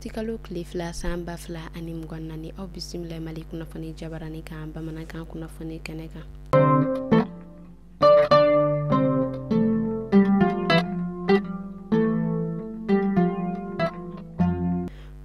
Utikalo tile 2 san 2024, aw bisimila Mali kunnafoni jabarani kan bamanankan kunnafoni kɛnɛ kan.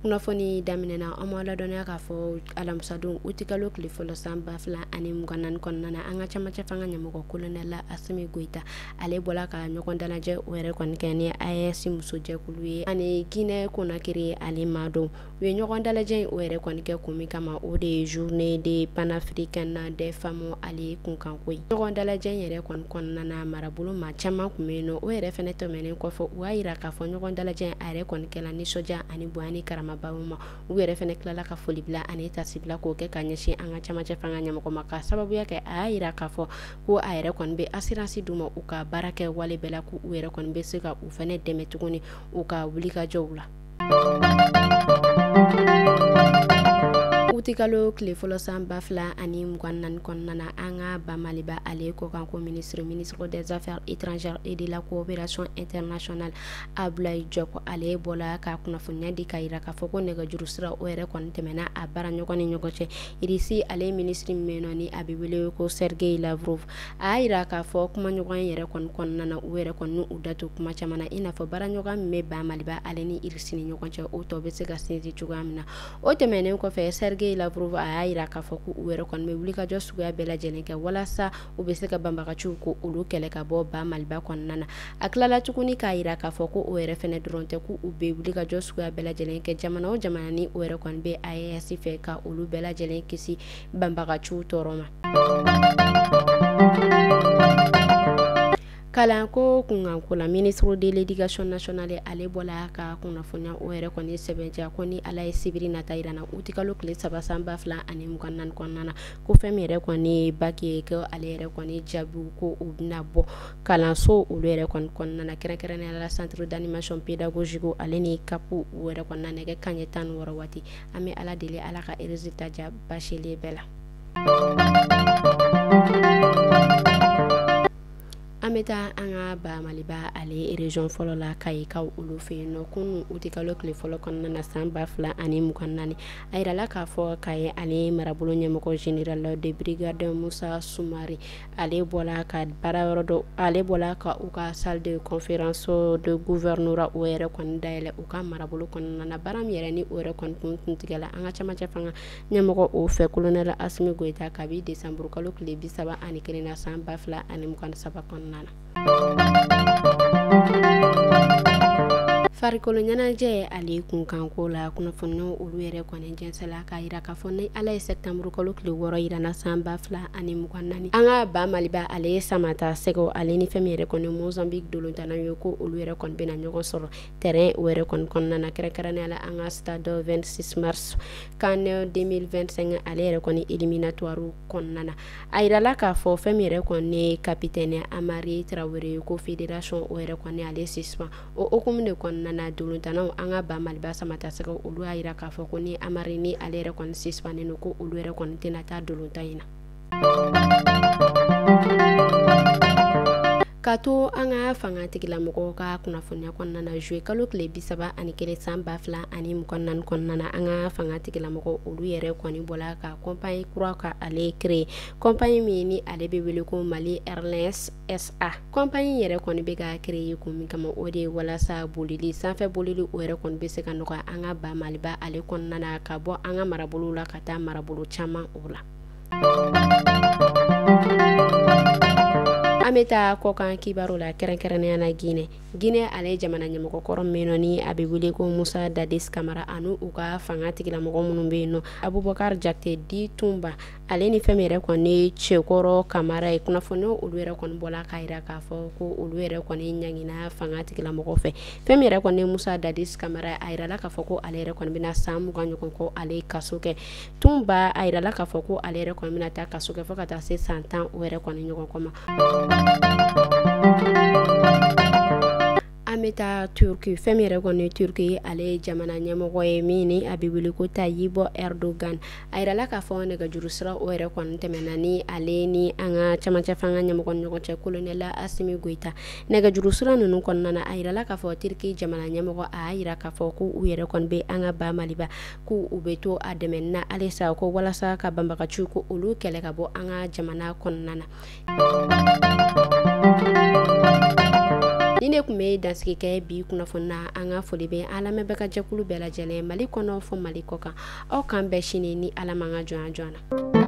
Kunnafoni daminɛna an b'aw ladɔnniya k'a fɔ alamisadon utikalo tile fɔlɔ san 2024 kɔnɔna na, an ka camancɛ fanga ɲɛmɔgɔ colonel Asimi Goyita ale bɔla ka ɲɔgɔn dalajɛ o yɛrɛ kɔni kɛ ni AES musojɛkulu ye ani Guinée Conakry ale maa dɔw. U ye ɲɔgɔn dalajɛ in o yɛrɛ kɔni kɛ kun min kama, o de ye journée de panafricaine des femmes ale kunkanko ye. Ɲɔgɔn dalajɛ in yɛrɛ kɔni kɔnɔna na, marabolo maa caman tun bɛ yen nɔ. O yɛrɛ fɛnɛ tɛmɛnen kɔfɛ, u y'a yira k'a fɔ ɲɔgɔn dalajɛ in a yɛrɛ kɔni kɛla nisɔndiya ani bonya ni karamabaw ma. U yɛrɛ fɛnɛ tilala ka foli bila ani tasibila k'o kɛ ka ɲɛsin an ka camancɛ fanga ɲɛmɔgɔ ma, ka sababuya kɛ a y'a yira k'a fɔ ko a yɛrɛ kɔni bɛ assurance d'u ma u ka baara kɛ wale bɛɛ la, k'u yɛrɛ kɔni bɛ se ka u fɛnɛ dɛmɛ tuguni u ka wulikajɔw la. Utikalo tile fɔlɔ san 2024 kɔnɔna na, an ka ba Maliba ale kɔkanko ministre des affaires étrangères et de la coopération internationale Abdoulaye Diop ale bɔla ka kunnafoniya di ka yira k'a fɔ ko nɛgɛjuru sira o yɛrɛ kɔni tɛmɛna a baara ɲɔgɔn ni ɲɔgɔn cɛ. Irisi ale ministre min bɛ yen nɔ ni a bɛ wele ko Sergei Lavrov, a y'a yira k'a fɔ kumaɲɔgɔn yɛrɛ kɔni kɔnɔna na, u yɛrɛ kɔni u da to kuma caman na, i n'a fɔ baara ɲɔgɔn min bɛ ba Maliba ale ni Irisi ni ɲɔgɔn cɛ, o tɔ bɛ se ka sinsin cogoya min na. O tɛmɛnen kɔfɛ, Sergei Lavrov a y'a yira k'a fɔ ko u yɛrɛ kɔni bɛ wulikajɔ suguya bɛɛ lajɛlen kɛ walasa u bɛ se ka banbagaciw ko olu kɛlɛ ka bɔ ba Maliba kɔnɔna na. A tilala tuguni k'a yira k'a fɔ ko o yɛrɛ fɛnɛ dɔrɔn tɛ, k'u bɛ wulikajɔ suguya bɛɛ lajɛlen kɛ jamana o jamana ni o yɛrɛ kɔni bɛ AES fɛ ka olu bɛɛ lajɛlen kisi banbagaciw tɔɔrɔ ma. Kalanko kunkanko la, ministre de l'éducation nationale ale bɔla ka kunnafoniya o yɛrɛ kɔni sɛbɛntiya ko ni Ala ye sibiri nata yira na utikalo tile 3 san 2024 kɔnɔna na, ko fɛn min yɛrɛ kɔni ye bac ye, ko ale yɛrɛ kɔni jaabiw ko u bɛna bɔ kalanso olu yɛrɛ kɔni kɔnɔna na, kɛrɛnkɛrɛnnenya la centre d'animation pédagogique ale ni CAP u yɛrɛ kɔnɔna nɛgɛ kanɲɛ 16 waati. An bɛ Ala deli Ala ka résultat diya bachelier bɛɛ la. An bɛ taa an ka ba Maliba ale région fɔlɔ la, Kayikaw olu fɛ yen nɔ. Kunun utikalo tile fɔlɔ kɔnɔna na san 2024, a yirala k'a fɔ Kayi ale marabolo ɲɛmɔgɔ général de brigade Musa Sumare ale bɔla ka baara yɔrɔ dɔ, ale bɔla ka u ka salle de conférence de gouvernorat o yɛrɛ kɔni dayɛlɛ u ka marabolo kɔnɔna na. Baara min yɛrɛ ni o yɛrɛ kɔni kun kuntigɛla an ka camancɛ fanga ɲɛmɔgɔ o fɛ colonel Asimi Goyita kabi décembre kalo tile 31 na san 2023 kɔnɔna na. Farikolo ɲɛnajɛ ale kunkanko la, kunnafoniyaw olu yɛrɛ kɔni jɛnsɛla k'a yira k'a fɔ ni Ala ye septembre kalo tile 6 yira na san 2024, an ka ba Maliba ale ye Samata Sɛgɛw ale ni fɛn min yɛrɛ kɔni Mozambique dolontannaw ye, ko olu yɛrɛ kɔni bɛna ɲɔgɔn sɔrɔ terrain o yɛrɛ kɔni kɔnɔna na, kɛrɛnkɛrɛnnenya la an ka stade 26 mars CAN 2025 ale yɛrɛ kɔni éliminatoire kɔnɔna na. A yirala k'a fɔ fɛn min yɛrɛ kɔni ye capitaine Amari Traoré ko fédération o yɛrɛ kɔni ale suspend. O hukumu de kɔnɔna na, dolontannaw an ka ba Maliba Samata Sɛgɛw olu y'a yira k'a fɔ ko ni Amari ni ale yɛrɛ kɔni suspendé don, ko olu yɛrɛ kɔni tɛna taa dolontan in na. Ka to an ka fanga tigilamɔgɔw ka kunnafoniya kɔnɔna na, juillet kalo tile 31 san 2024 kɔnɔna na, an ka fanga tigilamɔgɔw olu yɛrɛ kɔni bɔla ka compagnie kura ka ale créer, compagnie min ni ale bɛ wele ko Mali Airlines SA. Compagnie yɛrɛ kɔni bɛ ka créer kun min kama, o de ye walasa bolili sanfɛ bolili o yɛrɛ kɔni bɛ se ka nɔgɔya an ka ba Maliba ale kɔnɔna na, ka bɔ an ka marabolow la ka taa marabolo caman o la. An bɛ taa kɔkan kibaru la, kɛrɛnkɛrɛnnenya la Guinée. Guinée ale jamana ɲɛmɔgɔ kɔrɔ min nɔ ni a bɛ wele ko Musa Dadis Kamara ani u ka fanga tigilamɔgɔ minnu bɛ yen nɔ, Abubakar Jakite di Tunba ale ni fɛn min yɛrɛ kɔni Cɛkɔrɔ Kamara ye, kunnafoniyaw olu yɛrɛ kɔni bɔla k'a yira k'a fɔ ko olu yɛrɛ kɔni ɲangina fanga tigilamɔgɔ fɛ. Fɛn min yɛrɛ kɔni Musa Dadis Kamara, a yirala k'a fɔ ko ale yɛrɛ kɔni bɛna san 20 ɲɔgɔn kɔ ale kaso kɛ. Tunba a yirala k'a fɔ ko ale yɛrɛ kɔni bɛna taa kaso kɛ fo ka taa se san 10 o yɛrɛ kɔni ɲɔgɔn kɔ ma. An An bɛ taa Turki. Fɛn min yɛrɛ kɔni Turki, ale ye jamana ɲɛmɔgɔ ye min ni a bɛ wele ko Tayyip Erdogan. A yirala k'a fɔ nɛgɛjuru sira o yɛrɛ kɔni tɛmɛna ni ale ni an ka camancɛ fanga ɲɛmɔgɔ ni ɲɔgɔn cɛ, colonel Asimi Goyita. Nɛgɛjuru sira ninnu kɔnɔna na, a yirala k'a fɔ Turki jamana ɲɛmɔgɔ a y'a yira k'a fɔ ko u yɛrɛ kɔni bɛ an ka ba Maliba, ko u bɛ to a dɛmɛ na halisa, ko walasa ka banbagaciw ko olu kɛlɛ ka bɔ an ka jamana kɔnɔna na. Ni ne tun bɛ dansigi kɛ bi kunnafoni na. An ka foli bɛ an lamɛnbagaw ka jɛkulu bɛɛ lajɛlen, Mali kɔnɔ fɔ Mali kɔ kan. Aw k'an bɛn sini ni Ala ma ka jɔn jɔn na.